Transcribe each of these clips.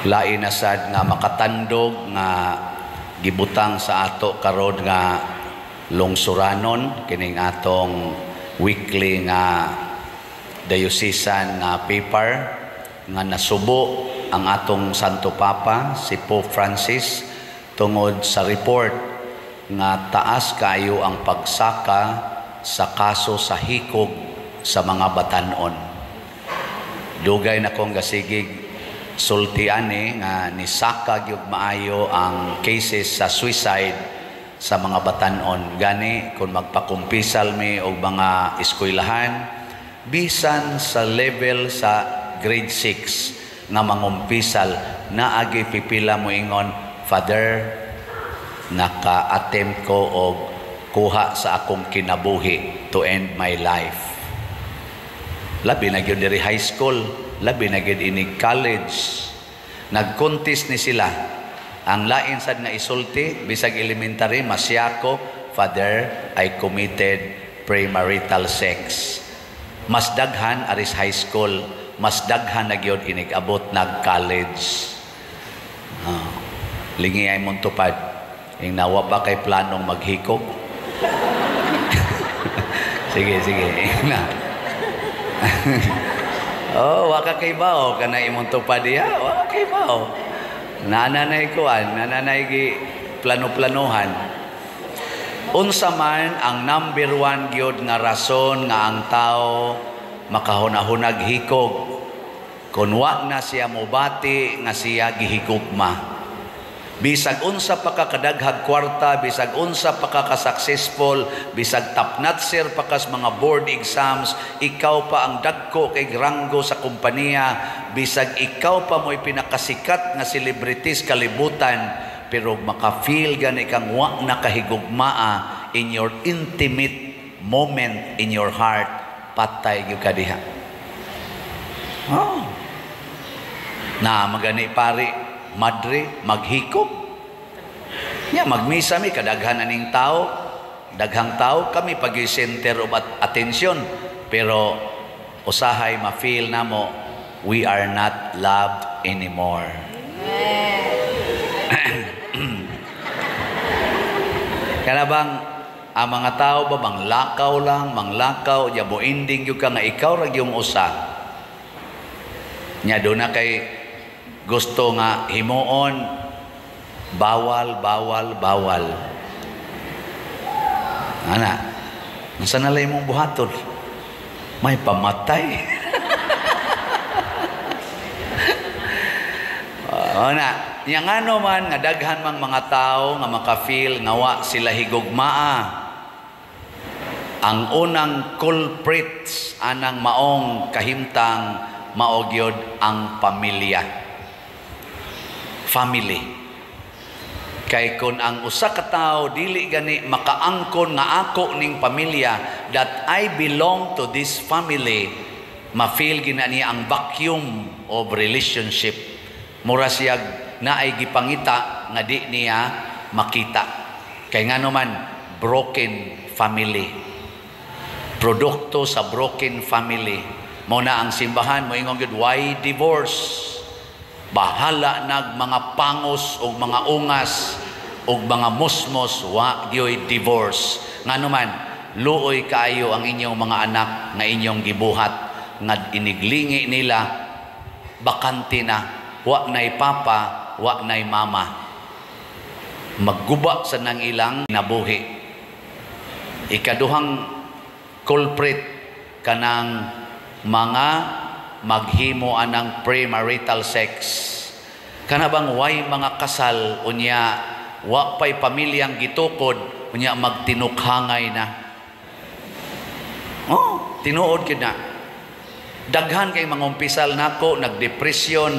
Lain na sad nga makatandog nga gibutang sa ato karon nga lungsuranon kining atong weekly nga diocesan nga paper nga nasubo ang atong Santo Papa, si Pope Francis, tungod sa report nga taas kayo ang pagsaka sa kaso sa hikog sa mga batanon. Dugay na kong gasigig sulti ani nga nisaka gyud maayo ang cases sa suicide sa mga batanon. Gani kung magpakumpisal mi og mga eskwelahan, bisan sa level sa grade 6 nga mangumpisal, naagi pipila moingon, "Father, naka-attempt ko og kuha sa akong kinabuhi, to end my life." Labi na gyud diri high school, labi na gyud inig college. Nag-contest ni sila. Ang lain sad nga isulti, bisag elementary, masyako, "Father, I committed premarital sex." Mas daghan aris high school, mas daghan na gyud inig abot nag college. Ah, lingi ay mong tupad. Ing nawa pa kay planong maghikog. Sige, sige. Na. Oh, wa ka kay bao kana imong tupad diha, wa ka kay bao. Nananay kuan, nananay gi plano-planohan. Unsa man ang number one gyud nga rason nga ang tao makahuna-hunag hikog? Kung wa na siya mobati nga siya gihigugma. Bisag unsa pa ka kadaghag kwarta, bisag unsa pa ka ka-successful, bisag top notcher pa kas mga board exams, ikaw pa ang dagko kay ranggo sa kompanya, bisag ikaw pa mo'y pinakasikat nga celebrities kalibutan, pero maka-feel gani kang wa nakahigugmaa in your intimate moment in your heart, patay gyud ka diha. Oh. Na magani pare, madre, maghikog. Nya magmisa mi, kadaghan aning tao, daghang tao, kami pag center of attention, pero usahay ma-feel namo we are not loved anymore. Amen. Kana bang ang mga tao ba manglakaw lang, manglakaw, ya mo ending gyud ka nga ikaw ra gyung usa. Nya do na kay gusto nga himuon, bawal, bawal, bawal. Ana, unsa na lay imong buhaton? May pamatay. Ana, nya ngano man nga daghan mang mga tao nga maka-feel nga wa sila higugmaa? Ang unang culprits anang maong kahimtang mao gyud ang pamilya. Family. Kay kun ang usa ka tawo dili gani makaangkon nga ako ning pamilya, that I belong to this family, ma-feel gina niya ang vacuum of relationship. Mura siya naay gipangita nga di niya makita. Kay ngano man, broken family. Produkto sa broken family. Mao na ang simbahan moingon gyud, why divorce? Bahala nag mga pangos og mga ungas og mga musmos, wa gyoy divorce. Ngano man, luoy kaayo ang inyong mga anak nga inyong gibuhat nga iniglingi nila bakante na, wa nay papa, wa nay mama. Magguba sa nang ilang nabuhi. Ikaduhang culprit, kanang mga maghimo anang premarital sex. Kana bang way mga kasal, unya wa pay pamilyang gitukod, unya magtinukhangay na. Oh, tinuod gyud na. Daghan kay mga umpisal nako nagdepresyon.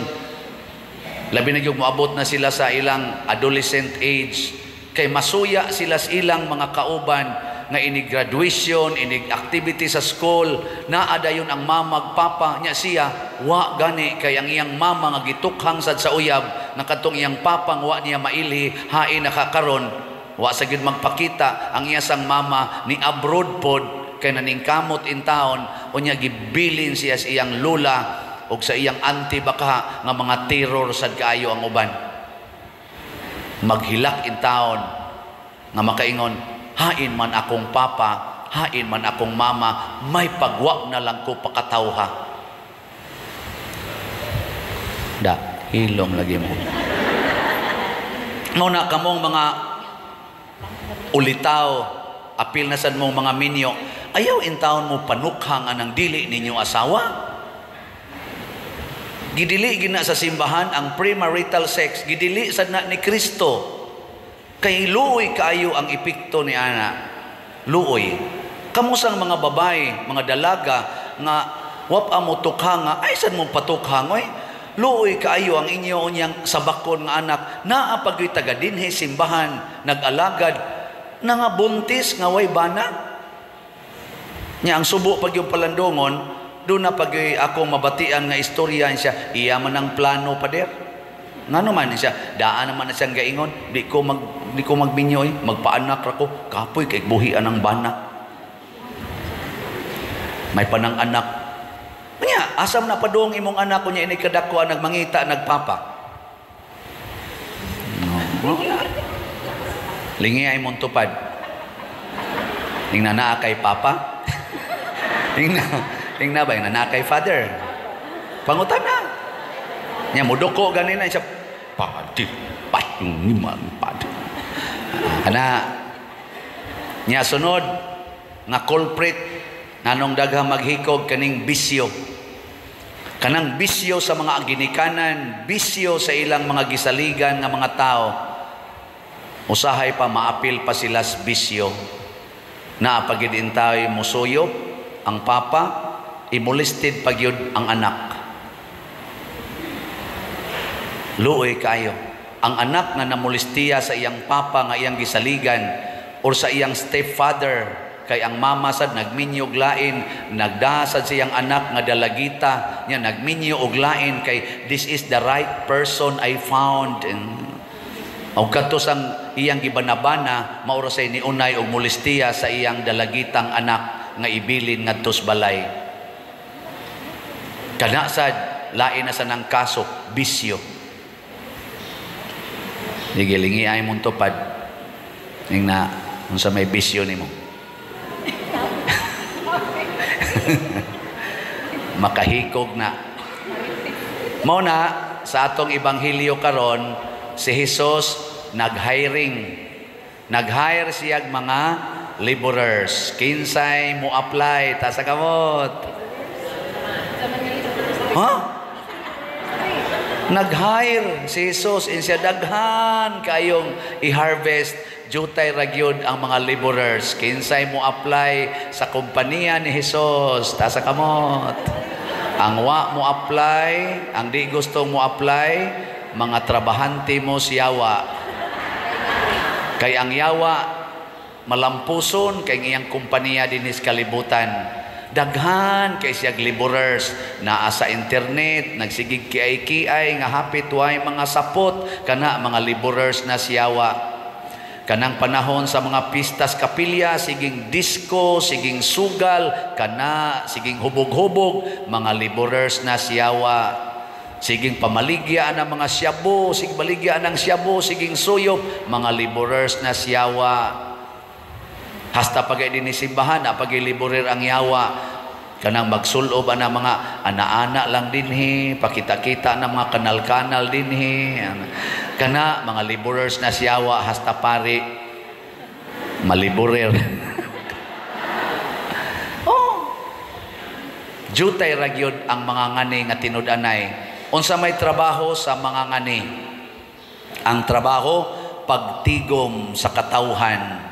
Labi na gyud moabot na sila sa ilang adolescent age, kay masuya sila sa ilang mga kauban nga inig graduation, inig activity sa school, naa dayon ang mama papa nya, siya wa gani, kay ang iyang mama nga gitukhang sad sa uyab nga kadtong iyang papa nga wa niya mailhi, hain nakakaron wa sa gyud magpakita. Ang iya sang mama ni abroad pod kay naningkamot in town, unya gibilin siya sa iyang lula. ug sa iyang auntie baka nga mga terror sad kaayo ang uban. Maghilak in taon nga makaingon, "Hain man akong papa, hain man akong mama, may pagwa na lang ko pakatawha." Da, hilom lagi mo. Mao na kamong mga ulitaw, apil na sad mong mga minyo, ayaw in taon mo panukhang anang dili ninyo asawa. Gidili gina sa simbahan ang premarital sex, gidili sad na ni Kristo. Kay luoy kaayo ang epekto ni ana. Luoy. Kamusang mga babae, mga dalaga nga wap amo tukhang nga ay sad mo patukhang oy. Luoy kaayo ang inyo unyang sabakon nga anak naa pagyoy taga dinhi simbahan nag-alagad na nga buntis nga way bana. Nya ang subo pag yung palandongon, doon na pag ako mabatian nga istorya siya, iya man ang plano, pader. Ngano man siya, daan naman na siyang gaingon, di ko magminyo eh, magpaanak ra ko, kapoy kay buhian ang bana. May panang anak. Nya, asam na padung imong anak kunya ini kadako nagmangita nagpapa. No. Lingi ay mong tupad. Ning naa kay papa. Ning na ba naa kay father. Pangutan na. Nya muduko ganina siya padi patong ni man padi. Kana nya sunod nga culprit nganong daghang maghikog kaning bisyo. Kanang bisyo sa mga ginikanan, bisyo sa ilang mga gisaligan nga mga tao. Usahay pa maapil pa sila sa bisyo. Naa pagid intay musuyop ang papa, imulisted pagyud ang anak. Luoy kayo. Ang anak nga namulistiya sa iyang papa nga iyang gisaligan or sa iyang stepfather, kay ang mama sad nagminyo og lain, nagdasad sa iyang anak nga dalagita niya nagminyo og lain kay this is the right person I found. Og kadto sang iyang gibanabana mao ra say niunay og mulistiya sa iyang dalagitang anak nga ibilin ngadto sa balay. Kana sad lain na sa nang kaso, bisyo. Gilingi ay mong tupad. Ning na unsa may bisyo nimo. Makahikog na. Mao na sa atong ebanghelyo karon si Jesus nag-hiring. Nag-hire siyag mga laborers. Kinsay mo apply ta sa kamot. Ha? Nag-hire si Jesus insya daghan kayong i-harvest, jutay ra gyud ang mga laborers. Kinsay mo apply sa kompanya ni Jesus ta sa kamot. Ang wa mo apply, ang di gusto mo apply, mga trabahante mo siyawa. Kay ang yawa malampuson kay iyang kompanya dinhi sa kalibutan. Daghan kay siyag laborers naa sa internet, nagsigig kiay-kiay nga hapit way mga sapot kana mga laborers na siyawa. Kanang panahon sa mga pistas kapilya, siging disco, siging sugal, kana siging hubog-hubog, mga laborers na siyawa. Siging pamaligya ang mga siyabo, siging baligya ang siyabo, siging suyop, mga laborers na siyawa. Hasta pag dinisimbahan, pag liborer ang yawa, kanang magsulob ang mga ana-ana lang dinhi, pakita-kita na mga kanal-kanal dinhi, kana mga laborers na siyawa, hasta pari maliborer. Oh. Jutay ra gyud ang mga ngani nga tinud-anay. Unsa may trabaho sa mga ngani? Ang trabaho pagtigom sa katawhan.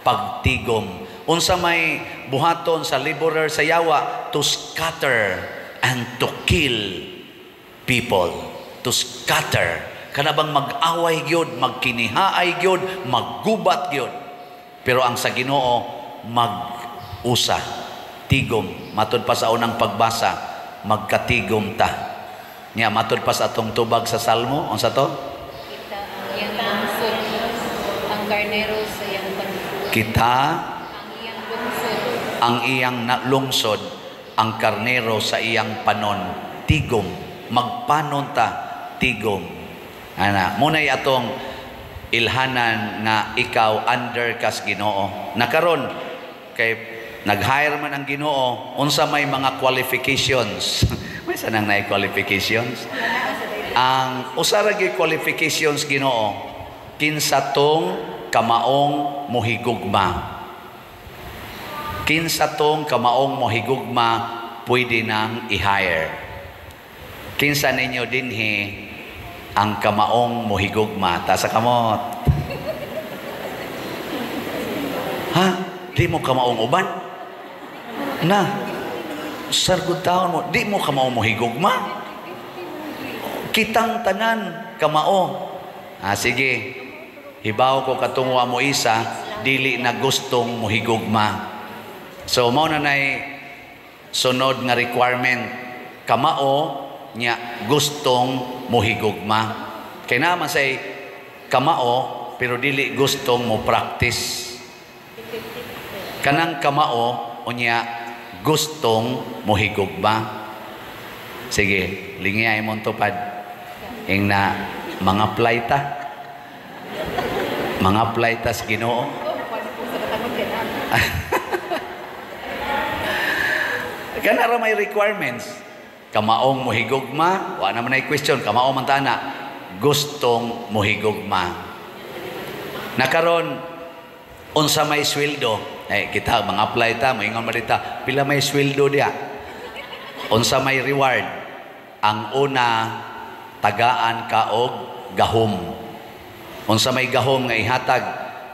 Pagtigom. Unsa may buhaton sa laborer sa yawa? To scatter and to kill people. To scatter. Kana bang mag-away gyud, magkinihaay gyud, maggubat gyud. Pero ang sa Ginoo mag-usa, tigom. Matud pa sa unang pagbasa, magkatigom ta. Nya matud pa sa atong tubag sa Salmo, unsa to? Kita ang iyang lungsod, ang karnero sa iyang kita ang iyang lungsod, ang karnero sa iyang panon. tigom, magpanon ta tigom. Ana, mao nay atong ilhanan nga ikaw under kas Ginoo. Nakaron kay nag-hire man ang Ginoo, unsa may mga qualifications? May sanang naay qualifications. Ang usa ra gyud qualifications Ginoo, kinsa tong kamaong mohigugma. Kinsa tong kamaong mohigugma, pwede nang i-hire. Kinsa ninyo dinhi ang kamaong mohigugma? Taas kamot. Ha? Di mo kamaong uban? Na. Sargod taon mo, di mo kamaong mohigugma? Kitang tanan kamao. Ah, sige. Hibaw ko katong wa mo isa, dili na gustong mohigugma. So mao na nay sunod nga requirement, kamao nya gustong mohigugma. Kay naman say kamao pero dili gustong mo practice. Kanang kamao unya gustong mohigugma. Sige, lingiyay mong tupad. Ing na mga apply ta. Mga apply ta sa Ginoo. Kana ra may requirements. Kamaong mohigugma, wa naman ay question, kamao man tana, gustong mohigugma. Nakaron unsa may sweldo? Eh kita mga apply ta, moingon man ta, pila may sweldo diya? Unsa may reward? Ang una, tagaan ka og gahom. Unsa may gahom nga ihatag?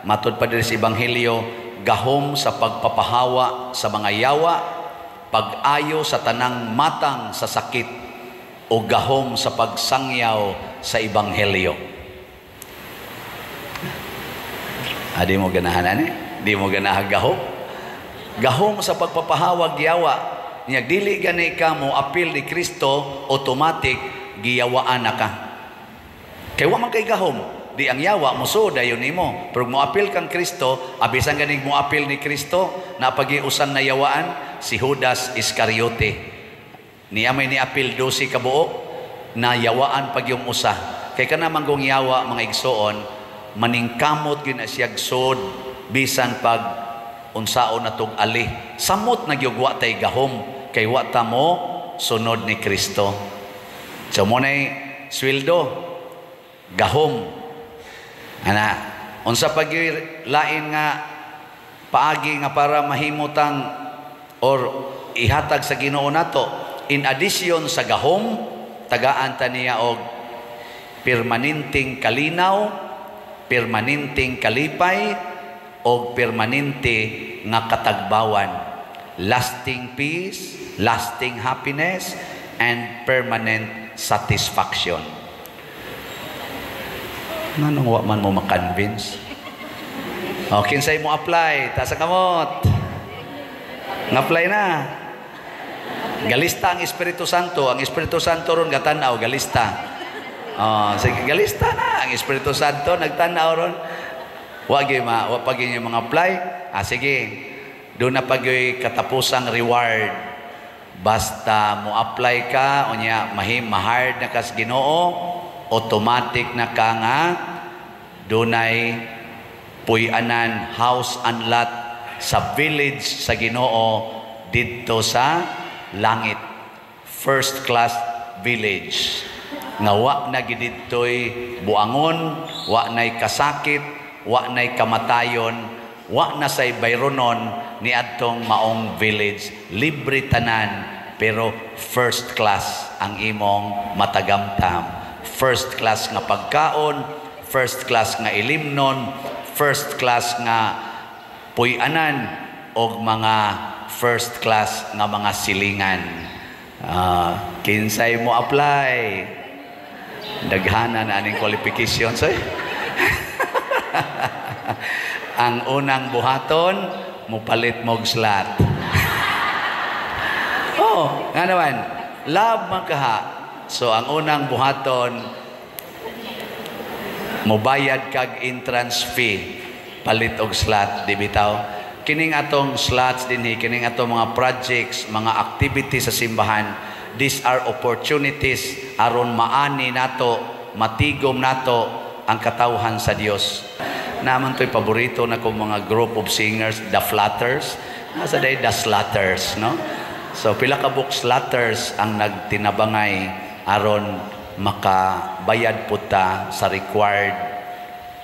Matud pa diri sa Ebanghelyo, gahom sa pagpapahawa sa mga yawa, pag-ayo sa tanang matang sa sakit, o gahom sa pagsangyaw sa Ebanghelyo. Di mo ganahan ani? Di mo ganahan gahom? Gahom sa pagpapahawag yawa. Nya dili gani ka mo apil ni Kristo, automatic giyawaan na ka. Kay wa man kay gahom, di ang yawa musuod dayon nimo. Pero mo apil kang Kristo, abisan ganig mo apil ni Kristo, napagiusan na yawaan si Judas Iscariote. Niya may niapil 12 ka buok na yawaan pag yung usa. Kay kana manggong yawa mga igsoon, maningkamot gyud na siyag sod bisan pag unsaon na tog ali. Samot na gyud wa tay gahom kay wa ta mo sunod ni Kristo. So mo nay sweldo, gahom. Ana, unsa pag lain nga paagi nga para mahimutang or ihatag sa Ginoo nato, in addition sa gahom, tagaan ta niya og permanenteng kalinaw, permanenteng kalipay, og permanente nga katagbawan. Lasting peace, lasting happiness, and permanent satisfaction. Nganong wa man mo makonvince? O, kinsay mo apply? Taas ang kamot. Nga-apply na. Galista ang Espiritu Santo. Ang Espiritu Santo ron gatanaw, galista. Oh, sige, galista na. Ang Espiritu Santo nagtanaw ron. Wa gyud ma, wa pa gyud mga apply. Ah, sige. Doon na pa gyud katapusang reward. Basta mo apply ka, unya mahim ma-hired na kas Ginoo, automatic na ka nga dunay puy-anan, house and lot sa village sa Ginoo didto sa langit. First class village. Nga wa na gididtoy buangon, wa na'y kasakit, wa na'y kamatayon, wa na say bayronon ni adtong maong village. Libre tanan, pero first class ang imong matagamtam. First class nga pagkaon, first class nga ilimnon, first class nga puy-anan, og mga first class nga mga silingan. Kinsay mo apply? Daghana na aning qualifications eh. Ang unang buhaton, mupalit mog slot. Oh, nga naman, love man kaha. So ang unang buhaton, mubayad kag entrance fee, palit og slot, di bitaw? Kining atong slots dinhi, kining atong mga projects, mga activities sa simbahan, These are opportunities aron maani nato, matigom nato ang katawhan sa Dios. Naman to'y paborito na kong mga group of singers, The Flatters. Nasa day The Slatters, no? So pila ka buok slatters ang nagtinabangay aron makabayad pud ta sa required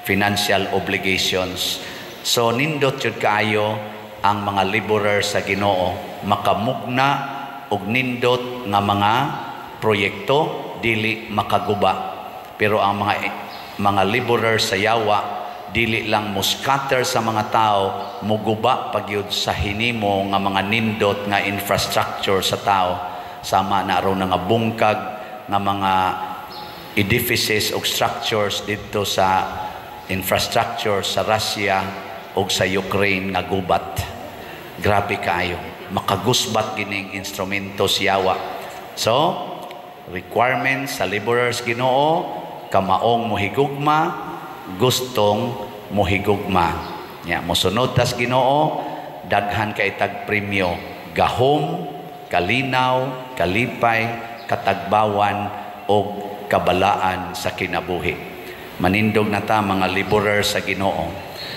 financial obligations. So nindot jud kaayo ang mga laborer sa Ginoo, makamugna og nindot nga mga proyekto, dili makaguba. Pero ang mga laborer sa yawa, dili lang mo scatter sa mga tao, muguba pagyud sa hinimo nga mga nindot nga infrastructure sa tao, sama na aron nga bungkag nga mga edifices o structures dito sa infrastructure sa Russia o sa Ukraine nga gubat. Grabe kaayo. Makagusbat gining instrumento siyawa. So, requirements sa laborers Ginoo: kamaong mohigugma, gustong mohigugma. Nya mosunod tas Ginoo, daghan kay tag premyo, gahom, kalinaw, kalipay, katagbawan og kabalaan sa kinabuhi. Manindog na ta, mga laborers sa Ginoo.